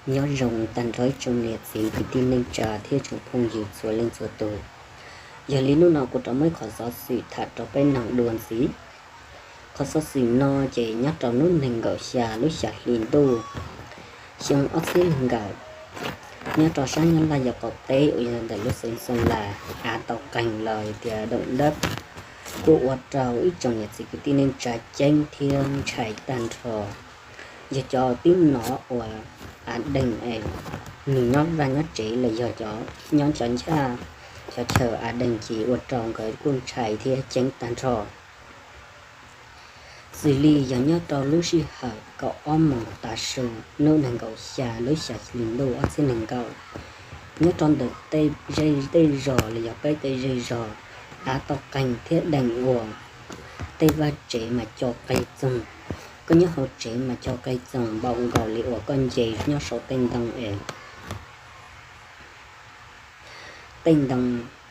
Nyob zoo tag nrho ib tsoom niam txiv kwv tij neej tsa thiab tsoom phooj ywg txhua leej txhua tus. Yog li hnub no kuv rov muab ib qhov xov xwm tham rau peb mloog dua ntxiv. Qhov xov xwm no ces nyob rau hnub nees nkaum xya lub xya hli ntuj xyoo ob txhiab nees nkaum, nyob rau sab Nyab Laj yav qaum teb uas yog ntawm lub xeev Xeeb Las av tau qeeg los tias doom dab, kuj ua rau ib tsoom niam txiv kwv tij neej tsa ceeb thiab ntshai tag nrho. Yog cov tib nov uas av deeg es nws nyob vaj nyob tsev los yog cov nyob cov nchaj cov chaw av deeg ces ua rau nkawd kuj ntshai thiab ceeb tag nrho. Xws li yog nyob rau lub sij hawm kaum ob moos tav su hnub nees nkaum xya lub xya hli ntuj ob txhiab nees nkaum, nyob rau ntawm tej zej tej zos los yog peb tej zej zos av tau qeeg thiab deeg ua tej vaj tsev mas co qe txoog. Koj nyob hauv tsev mas co qe txoog npaum nkaus li uas koj nce nyob saum tej ntoo es tej ntoo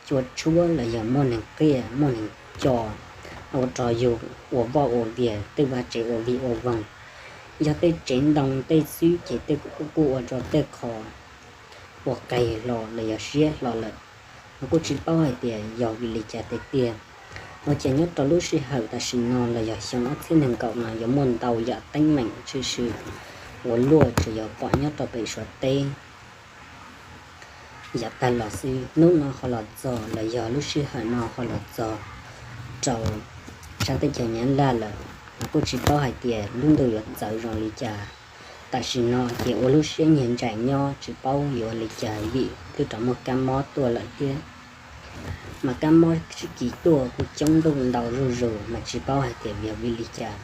cua tshuab los yog muaj neeg qiaj muaj neeg co, ua rau yus ua vaj ua vias, tej vaj tsev ua vij ua voog. Yog tej tsev ntoo tej xwb ces tej kuj ua rau tej qho ua qe hlo los yog siab hlo lawm. Mas kuj tsis paub hais tias yog vim li cas tiag tiag. Ua cas nyob rau lub sij hawm tam sim no los yog xyoo ob txhiab nees nkaum no yuav muaj ntau yam teeb meem tshwm sim ua luaj tsuas yog pom nyob rau pem Suav teb yav tag los xwb, hnub no ho los txog los yog lub sij hawm no ho los txog rau sab teb chaws Nyab Laj lawm. Mas kuj tsis paub hais tias lub ntuj yuav txawv zoo li cas. Tam sim no ces ua lub siab nyiag ntsais nyob tsis paub yuav ua li cas vim twb rov muaj kab mob tuaj lawm thiab. Mas kab mob sib kis tuaj kuj coob ntuj ntau zuj zus mas tsis paub hais tias yog vim li cas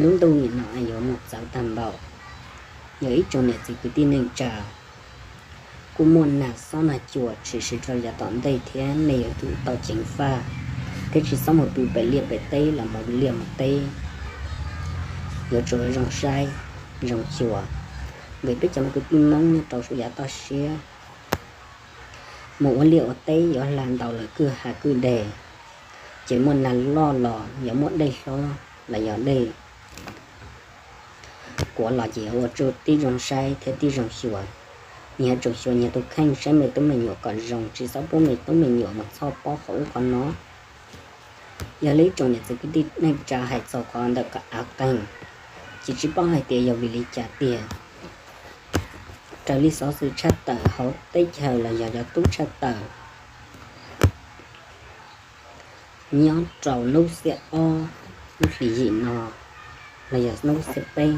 lub ntuj nim no yuav mus txawv tag npaum. Yog ib tsoom niam txiv kwv tij neej tsa kuj muaj nag xob nag cua tshwm sim rau yav tom ntej thiab nej yuav tsum tau ceev faj thiab tsis txhob mus pw pem liaj pem teb los mus liaj mus teb. Yuav tsum zoo saib zoo xyuas, vim peb cov kwv tij Hmoob nyob rau yav toj siab mus ua liaj ua teb yuav hla ntau lawm kwj ha kwj deg, ces muaj nag loj los yog muaj dej hlob los yog dej kuav los ces yuav ua rau tib zoo saib thiab tib zoo xyuas. Nyias tsum xyuas nyias tus kheej saib me tub me nyuam kom zoo, tsis txhob pub me tub me nyuam mus txhoj pob qhov ub qhov no. Yog li ib tsoom niam txiv kwv tij neej tsa hais txog qhov ntawm av qeeg, ces tsis paub hais tias yog vim li cas tiag. Raws li xov xwm tshaj tawm hauv teb chaws los yog cov tub tshaj tawm nyob rau hnub xiab ob lub hlis yim no los yog hnub xiab peb,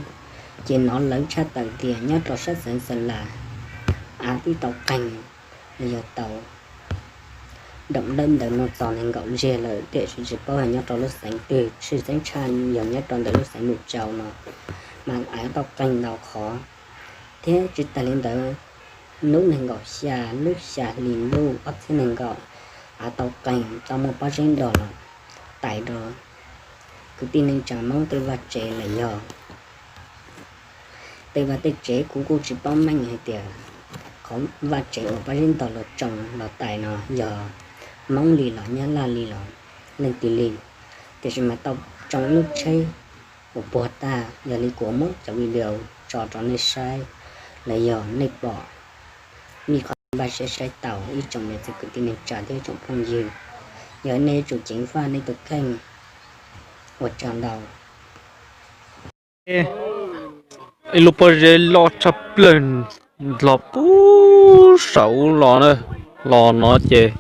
ces hnov lawv tshaj tawm tias nyob rau sab xeev Xeeb Las av twb tau qeeg los yog tau doom dawb ntawd no txog nees nkaum ntsiag lawm, tiam sis tsis paub hais nyob rau lub xeev twg, tshwj xeeb tshaj yog nyob rau ntawm lub xeev Mus Tsau no mas av tau qeeg ntau qhov. Thiab tsis tas li ntawd, hnub nees nkaum xya lub xya hli ntuj ob txhiab nees nkaum, av tau qeeg tau muaj pob zeb nrog los tais rau kwv tij neej tsa Hmoob tej vaj tsev los yog tej vaj tej tsev. Kuv kuj tsis paub meej hais tias qhov vaj tsev uas pob zeb nrog los tsoo los tais no yog Hmoob li los Nyab Laj li los leej twg li, tiam sis mas tau tsoo lub tsheb uas puag tag. Yog li kuv muab cov video tso rau nej saib los yog nej pom, nej qhov npaj siab saib tau ib tsoom niam txiv kwv tij neej tsa thiab ib tsoom phooj ywg. Yog nej yuav tsum ceev faj nej tus kheej. Ua tsaug ntau. Ib lub pob zeb loj tshaj plaws los puag saum los na, los no ces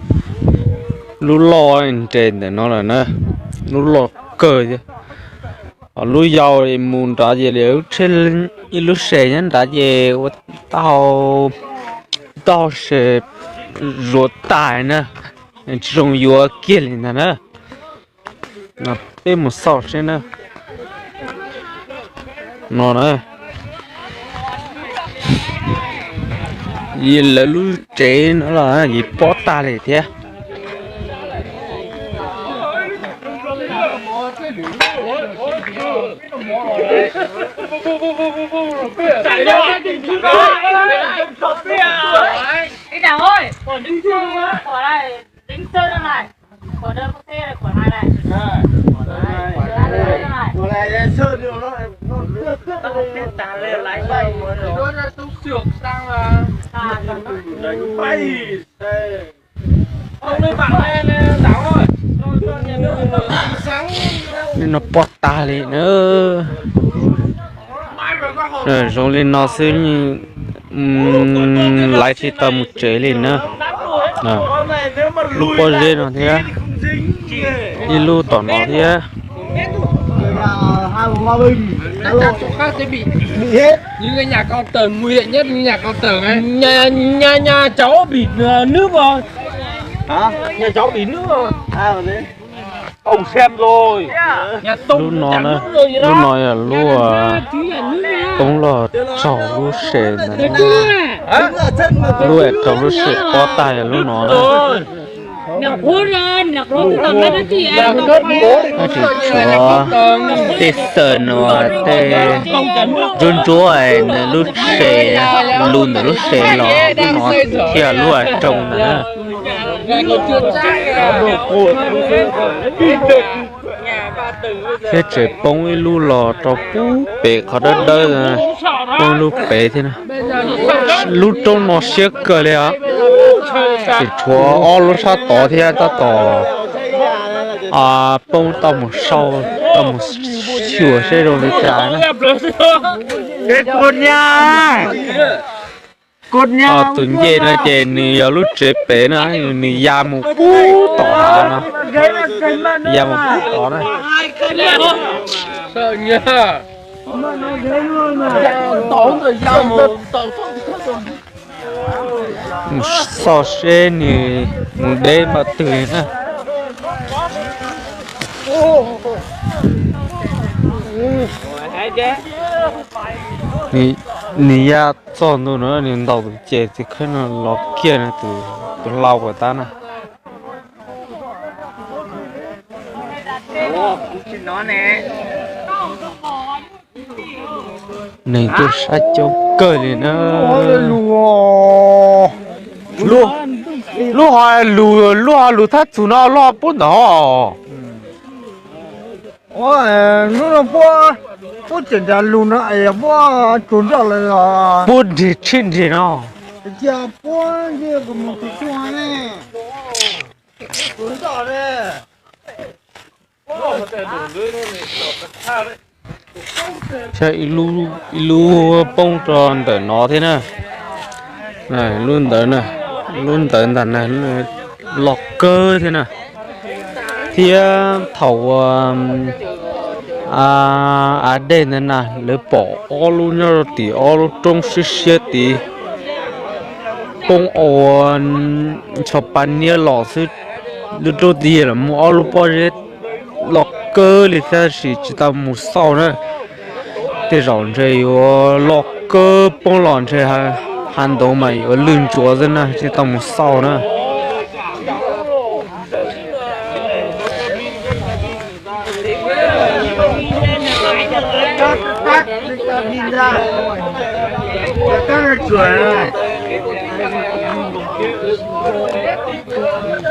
lub loj nres ntawm no lawm na, lub loj kawg thiab. Ho lub yau mus nrad ces lub tsheb, ib lub se nyob nrad ces ua taub hau, taub hau se zuav tag na, tsis zoo yuav kiag li ntag na. Peb mus xauj seb na. No na, lawv lub tsev no los yim pob tag li thiab. Li no pob tag li na. Zoo li no xwb, lawv tsis tau mus tsev li na. Lub pob zeb no thiab, ib lub tom no thiab. Nhà, nhà cháu bị nước mà. Hả? Nhà cháu bị nước mà. Ông xem rồi. Lub no na, lub no yog lub poob los raug lub se ntawd. Lub raug lub se pob tag yog lub no na. Tsis tshuav tej xawm no, tej ntsuab ntsuab nws lub se, lub ntawm lub se los lub no thiaj lub roog ntawd na. Thiab tseem poob ib lub los rau pub pem qhov dawb dawb, poob lub pem thiab na. Lub roob no siab kawg li os. Tseem tshuav ob lub sab tod thiab tab tom poob tau mus sau, tau mus xyuas seb zoo li cas na. Tus ncej no ces nws yog lub tsev pem na, nws ya mus pub tom hav no, ya mus pub tod na. Mus xauj seb nws mus deb npaum twg na. Nws ya txog ntua no nws ntaus tus ces tus kheej no los kiag na, tus hlau puas tab na. Neeg tuaj saib coob kawg li na. Lub ho lus, lub ho lus thab txug no lub ho pub ntawd. Hnub no puab, puab tseem nrag lug no es puab tsuag nroj lawm os. Puab nrig tshib nrig no. Cia puab nti mus txug tsuag ne. Tsuag nroj ne. Saib ib lub poob rau ntawm no thiab na. Lub ntawd na, lub ntawd ntag na, loj kawg thiab na. Thiab thaum uas av dej ntawd na lawv pom ob lub nyob rau tim ob lub roob siab siab tid, poob ua ncho pa niab los xwb. Lub roob tid los muaj ob lub pob zeb loj kawg li tab sis tsis tau mus xauj na. Tej zaum ntshe yuav loj kawg poob los ntshe hav ntoo mas yuav lwj ntsuav xwb na, tsis tau mus xauj na.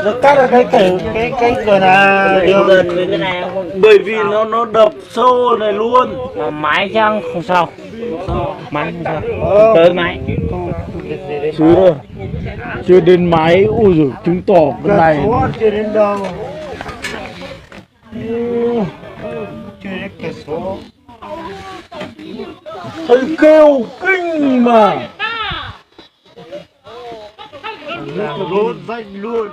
Nó cắt được cái cành, cái, cái cành này được. Bởi vì nó, nó đập sâu này luôn. Mà mái chắc không sao. Mái không sao. Tới mái. Chưa, chưa đến mái, ui giời, chứng tỏ cái này. Chưa đến đâu. Thấy kêu kinh mà. Lún rách luôn.